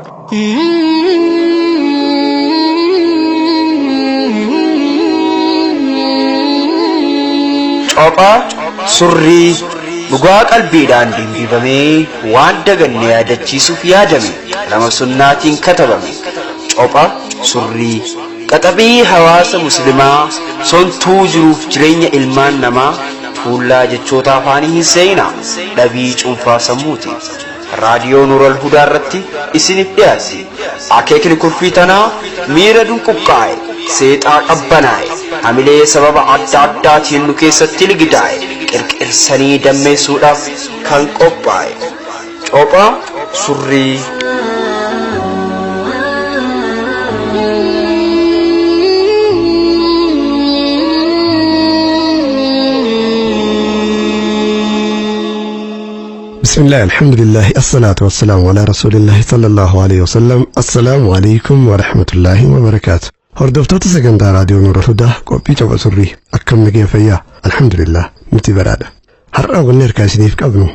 Cophaa surrii dhugaa qalbiidhaan dimbifamee waan daganne yaadachiisuuf yaadame, qalama sunnaatiin katabame. Copha surrii qaxabii hawaasa muslimaa, sontuu jiruuf jireenya ilmaan namaa, tuullaa jechoota afaanii hin seenaa dhabii cuunfaa sammuuti. Raadiyoo Nuural Hudaa irratti isiniif dhiyaatti. Akeekni kurfii tanaa miira dunquqqaa'e, seexaa qabbanaa'e, hamilee sababa adda addaatiin nu keessatti ligidaa'e qirqirsanii dammeessuudhaaf kan qophaa'e. Cophaa surrii. Bismillah, alhamdulillah, assalatu wassalamu ala rasulillahi sallallahu alayhi wasallam. Assalaamu alaykum wa rahmatullahi wa barakaatu. Hordoftoota sagantaa raadiyoo Nuura Hudaa, qophii copha surrii, akkam nageen fayyaa? Alhamdulillah, nuti baraadha. Har'a wanni harkaa isiniif qabnu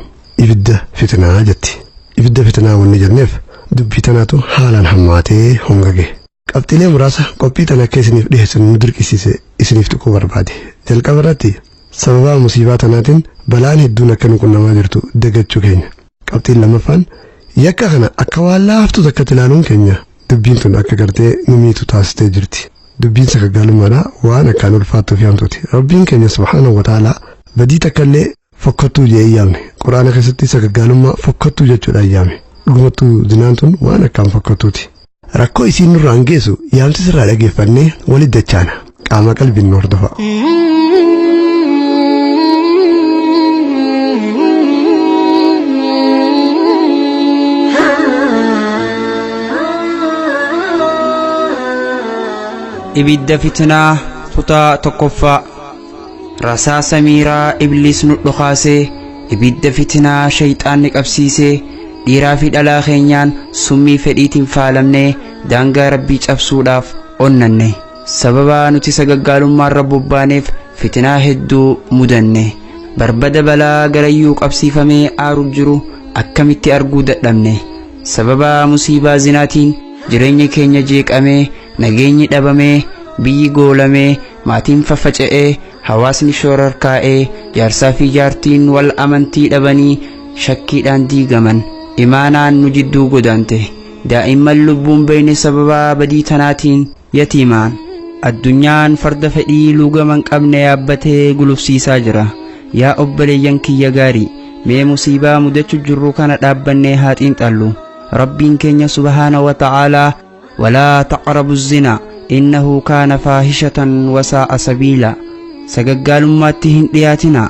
ibidda fitnaa jetti. Ibidda fitnaa wanni jenneef dubbii tanaatu haalaan hammaatee hongage. Qabxiilee muraasa qophii tana akka isiniif dhiyeessan nu dirqisiise isiniif tuquu barbaade. Jalqaba irratti sababaa musiibaa tanaatiin balaan hedduun akka nu qunnamaa jirtu dagachuu keenya. Qabxiin lammaffaan yakka kana akka waan laaftuu takkatti ilaaluun keenya dubbiin tun akka gartee nu miitu taasistee jirti. Dubbiin sagaggaalummaadha waan akkaan ulfaattuu fi hamtuuti. Rabbiin keenya subhaanahu wa ta'aalaa badii takka illee fokkattuu jedhee hin yaamne. Quraana keessatti sagaggaalummaa fokkattuu jechuudhaan yaame. Dhugumattuu zinaan tun waan akkaan fokkattuuti. Rakkoo isiin nurraan geessu yaamsi sirraa dhageeffannee walitti dachaana. Qaama qalbiin nu hordofa. Ibidda fitinaa kutaa tokkoffaa. Rasaasa miiraa ibliis nu dhukaasee, ibidda fitinaa shayxaanni qabsiisee, dhiiraa fi dhalaa keenyaan summii fedhiitiin faalamnee daangaa rabbii cabsuudhaaf onnanne. Sababa nuti sagaggaalummaarra bobbaaneef fitinaa hedduu mudanne. Barbada balaa garayyuu qabsiifamee aaru jiru akkamitti arguu dadhabne? Sababa musiibaa zinaatiin jireenya keenya jeeqamee, nageenyi dhabamee, biyyi goolamee, maatiin faffaca'ee, hawaasni shoorarkaa'ee, jaarsaa fi jaartiin wal amantii dhabanii shakkiidhaan diigaman. Imaanaan nu jidduu godaante. Daa'imman lubbuun beeyne sababa badii tanaatiin yatiimaan. Addunyaan farda fedhii luugama hin qabne yaabbatee gulufsiisaa jira. Yaa obboleeyyan kiyya gaarii, mee musiibaa mudachuu jirru kana dhaabbannee haa xiinxallu. Rabbiin keenya subhaana wa ta'aalaa walaa taqrabu zina innahu kaana faahishatan wasaa'a sabiila. Sagaggaalummaatti hin dhiyaatina,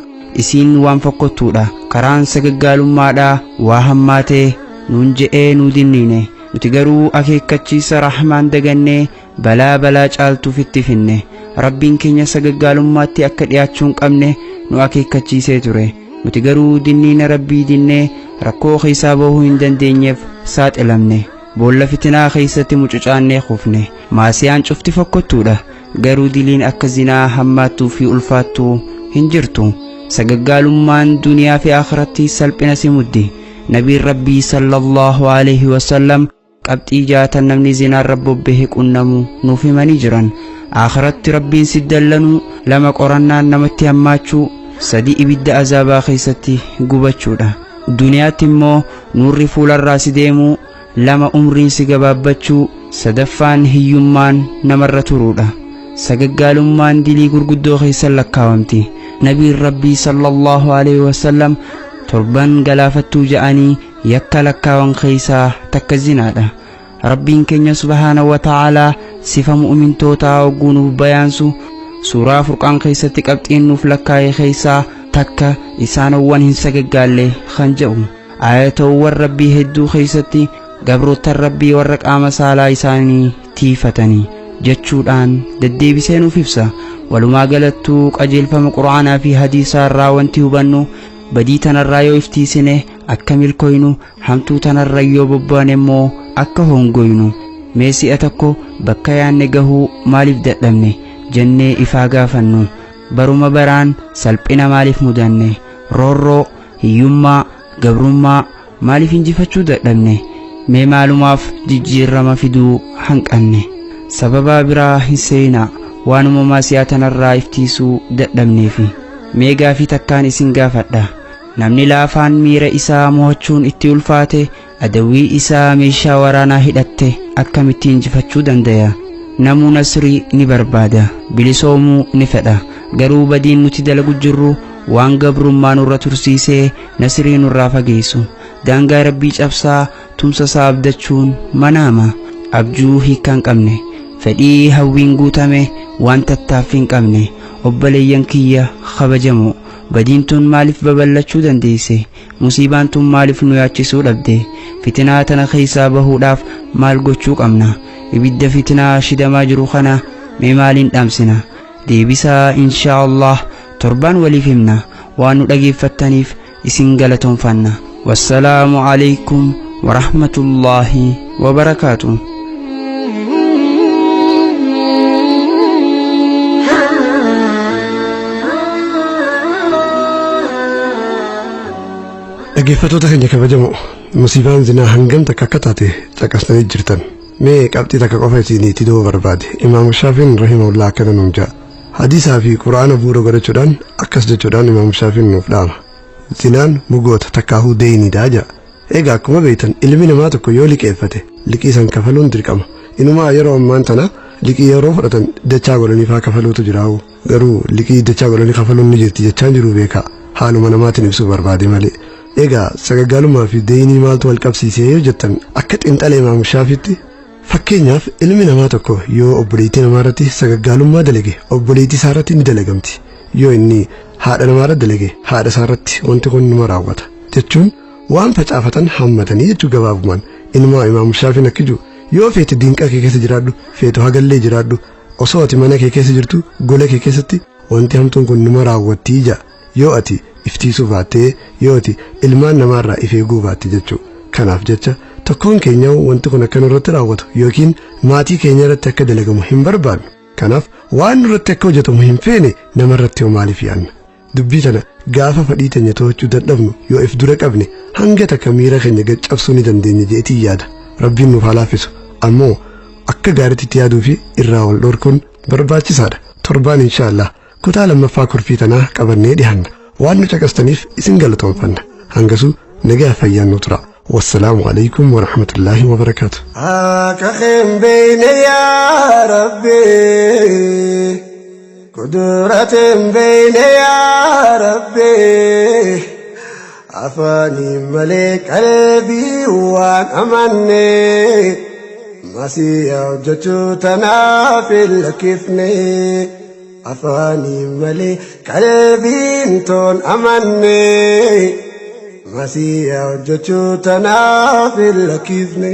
isiin waan fokkottuudha. Karaan sagaggaalummaadhaa waa hammaatee nuun je'ee nuu dinniine. Nuti garuu akeekkachiisa rahmaan dagannee balaa balaa caaltuuf itti finne. Rabbiin keenya sagaggaalummaatti akka dhiyaachuu hin qabne nu akeekkachiisee ture. Nuti garuu dinniina rabbii dinnee rakkoo keessaa bahuu hin dandeenyeef saaxilamne. Boolla fitinaa keessatti mucucaannee kufne. Maasiyaan cufti fokkottuudha, garuu diliin akka zinaa hammaattuu fi ulfaattuu hin jirtu. Sagaggaalummaan duniyaa fi akhiratti salphina si muddi. Nabiin rabbii sallallahu alaihi wasallam qabxii jaatan namni zinaarra bobbahe qunnamu nuuf himanii jiran. Akhiratti rabbiin si dallanuu, lama qorannaan namatti hammaachuu, sadi ibidda azaabaa keessatti gubachuudha. Duniyaatti immoo nuurri fuularraa si deemuu, lama umriin si gabaabbachuu, sadaffaan hiyyummaan namarra turuudha. Sagaggaalummaan dilii gurguddoo keessa lakkaawamti. Nabiin rabbii sallallahu alaihi wasallam torban galaafattuu ja'anii yakka lakkaawan keessaa takka zinaadha. Rabbiin keenya subhaana wa ta'aalaa sifa mu'mintootaa hogguu nuuf bayaansu suuraa furqaan keessatti qabxiin nuuf lakkaa'e keessaa takka isaanowwan hin sagaggaalle kan jedhu. Ayatoowwan rabbii hedduu keessatti gabroottan rabbii warra qaama saalaa isaanii tiifatanii jechuudhaan deddeebisee nuuf ibsa. Walumaa galattuu qajeelfama quraanaa fi hadiisaa irraa wanti hubannu badii tanarraa yoo iftiisine akka milkooynu, hamtuu tanarra yoo bobbaane immoo akka hongoynu. Mee si'a tokko bakka yaanne gahuu maaliif dadhabne jennee ifaa gaafannu. Baruma baraan salphina maaliif mudanne? Roorroo, hiyyummaa, gabrummaa maaliif injifachuu dadhabne? Mee maalumaaf jijjiirama fiduu hanqanne? Sababa biraa hin seenaa, waanuma maasiyaa tanarraa iftiisuu dadhabneefi. Mee gaafii takkaan isin gaafadha. Namni laafaan miira isaa mo'achuun itti ulfaate adawwii isaa meeshaa waraanaa hidhatte akkamitti injifachuu dandaya? Namuu nasrii ni barbaada, bilisoomuu ni fedha. Garuu badiin nuti dalagu jirru waan gabrummaa nurra tursiisee nasrii nurraa fageessu. Daangaa rabbii cabsaa tumsa isaa abdachuun manaama. Abjuu hiikkaa hin qabne, fedhii hawwiin guutame waan tattaaffii hin qabne. Obboleeyyan kiyya kabajamoo, badiin tun maaliif babal'achuu dandeesse? Musiibaan tun maaliif nu yaachisuu dhabde? Fitinaa tana keessaa bahuudhaaf maal gochuu qabna? Ibidda fitinaa shidamaa jiru kana mee maaliin dhaamsina? Deebisaa inshaa Allah torbaan waliif himna. Waan nu dhageeffattaniif isin galatoonfanna. Wassalaamu alaykum warahmatullaahi wabarakaatuh. Dhaggeeffattoota keenya kabajamoo, musiibaan zinaa hangam takka akka taate caqasanii jirtan. Mee qabxii takka qofa isinii itti da'uu barbaade. Imaamu Shaafiin rahimahullaa akkana nuun jedha. Hadiisaa fi Quraana bu'uura godhachuudhaan akkas jechuudhaan Imaamu Shaafiin nuuf dhaama. Zinaan mugoota takkaahuu deeyniidha jedha. Egaa akkuma beektan ilmi namaa tokko yoo liqeeffate liqii san kafaluun dirqama. Inumaa yeroo ammaan tana liqii yeroo fudhatan dachaa godhanii faa kafaluutu jiraa'u. Garuu liqii dachaa godhanii kafaluun ni jirti jechaan jiru beekaa. Haaluma namaatiin ibsuu barbaade malee. Egaa sagaggaalummaa fi deeynii maaltu wal qabsiisee yoo jettan, akka xiinxala Imaamu Shaafiitti, fakkeenyaaf ilmi namaa tokko yoo obboleettii namaa irratti sagaggaalummaa dalage obboleettii isaa irratti ni dalagamti. Yoo inni haadha namaa irratti dalage haadha isaa irratti wanti kun numa raawwata. Jechuun waan facaafatan hammatanii jechuu gabaabumaan. Inumaa Imaamu Shaafiin akka jiru yoo feete diinqa kee keessa jiraadhu, feetu hagallee jiraadhu, osoo ati mana kee keessa jirtu gola kee keessatti wanti hamtuun kun numa raawwattii ja'a. Yoo ati iftiisuu baattee, yoo ati ilmaan namaarraa if eeguu baatte jechuu. Kanaaf jecha tokkoon keenya wanti kun akka nurratti raawwatu yookiin maatii keenya irratti akka dalagamu hin barbaadnu. Kanaaf waan nurratti akka hojjetamu hin feene namarratti hoo maaliif yaadna? Dubbii tana gaafa fadhii teenya to'achuu dadhabnu yoo if dura qabne hanga takka miira keenya gad cabsuu ni dandeenya jeetii yaada. Rabbiin nuuf haa laaffisu. Ammoo akka gaariitti itti yaaduu fi irraa wal dhorkuun barbaachisaadha. Torbaan inshaallah kutaa lammaffaa kurfii tanaa qabannee dhiyaanna. Waan nu caqastaniif isin galatoomfanna. Hangasuu nagaa fayyaan nu tura. Wassalaamu alaikum warahmatullaahi wabarakaatu. Akka hin beeyne yaa Rabbi, kudurate hin beeyne yaa Rabbi, afaanii malee qalbii waan amanne, masiyaa hojjechuu tanaaf hin lakkifne. Afaanii malee qalbiin toon amanne, masiyaa hojjechuu tanaaf hin lakkifne.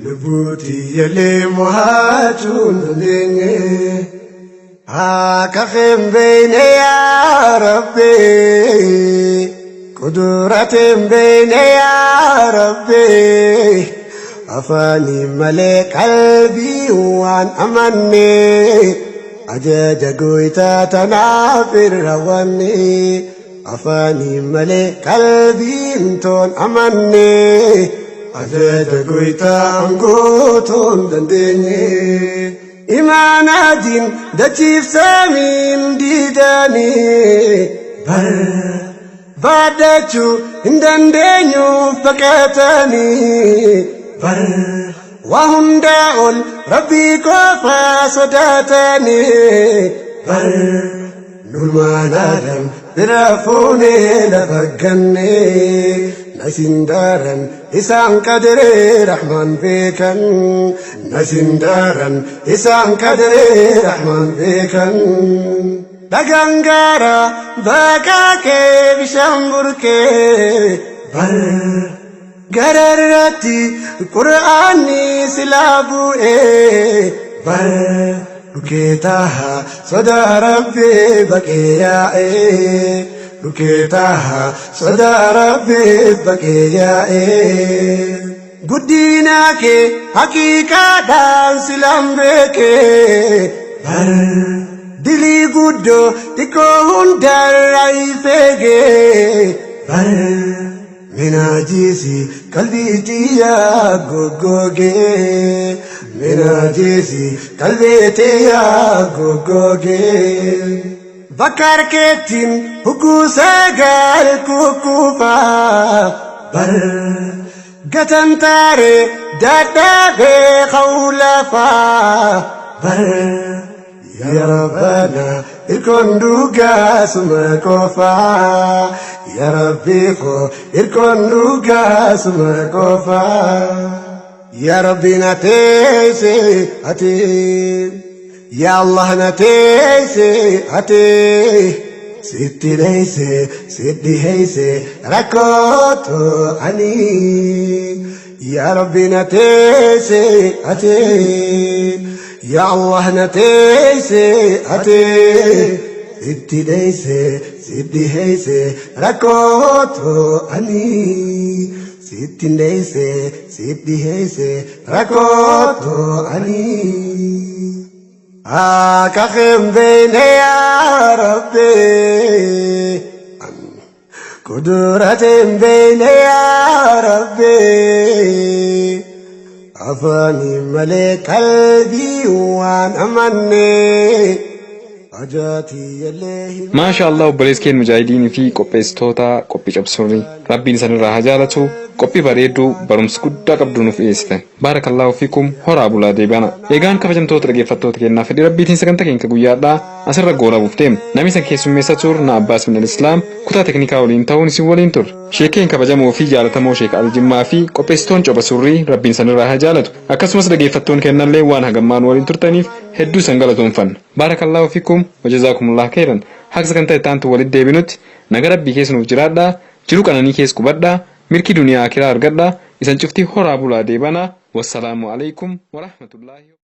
Lubbuutii yalee mo'achuu hin dandeenye. Akka hin beeyne yaa Rabbi, kudurate hin beeyne yaa Rabbi, afaanii malee qalbii waan amanne, ajaja gooytaa tanaaf hin raawwanne. Afaanii malee qalbiin toon amanne, ajaja gooytaa guutuu hin dandeenye. Imaanaatiin dachiif samiin diidanii barbaadachuu hin dandeenyuuf baqatanii, bar waa hundaa ol Rabbii qofa sodaatanii, bar nulmaan Adam bira fuunee lafa gannee. Nasin daaran isaan qadiree Rahmaan beekan, nasin daaran isaan qadiree Rahmaan beekan. Dhagaan gaara baqaqee bishaan burkee, bar gararratti Qur'aanni silaa bu'ee, bar dhukee taha sodaa Rabbii baqee yaa'ee, dhukee taha sodaa Rabbii baqee yaa'ee. Guddina kee haqiiqaadhaan silaan beekee, bar dilii guddoo xiqqoo hundarraa ifeegee, bar minaajiisi qalbii tiyyaa goggogee, minaajiisi qalbii tiyyaa goggogee. Bakka harkeettiin hugguu sagaal kukkuufaa, bar gatantaaree dadhabee qawlafaa, bar yaa Rabbana irkoon dhugaa suma qofaa, yaa Rabbi koo irkoon dhugaa suma qofaa. Yaa Rabbi na teessee ati, yaa Allah na teessee ati, sitti dheeyse sitti heeyse rakkootu ani. Yaa Rabbi na teessee ati, yaa Allah na teessee ati, Sitti dheeyse sitti heeyse rakkooto ani. Sitti dheeyse sitti heeyse rakkooto ani. Akka hin beekne yaa Rabbi. Kudurate hin beekne yaa Rabbi. Afaanii malee qalbii waan amanne. Maasha Allah, obboleessi keenya mujaahidiinii fi qopheessitoota qophii cabsurri, rabbiin isanirraa haa jaalatu. Qophii bareedduu barumsa guddaa qabdu nuuf dhiyeessitan. Baarakallaahu fiikum, horaa bulaa deebi'ana. Egaan kabajamtoota dhaggeeffattoota keenyaa, fedhii rabbiitiin sagantaa keenya guyyaadhaa asirra goolabuuf deemna. Namni isan keessummeessaa tur na Abbaas min Islaam kutaa teknikaa waliin ta'uun isin waliin turre. Sheekeen kabajamoo fi jaalatamoo Sheek Aljimmaa fi qopheessitoon coba surrii, rabbiin isanirraa haa jaalatu. Akkasumas dhaggeeffattoon kennallee waan hagammaan waliin turtaniif hedduu isan galatoonfanna. Baarakallaahu fiikum wajazaakumullah khairan. Haqa sagantaa itti aantu walitti deebinutti naga rabbii keessa nuuf jiraadhaa, jiru qananii keessa qubadhaa, milkii duniyaa akiraa argadhaa. Isan cuftii horaa bulaa deebanaa. Wassalaamu alaikum warahmatullaahi.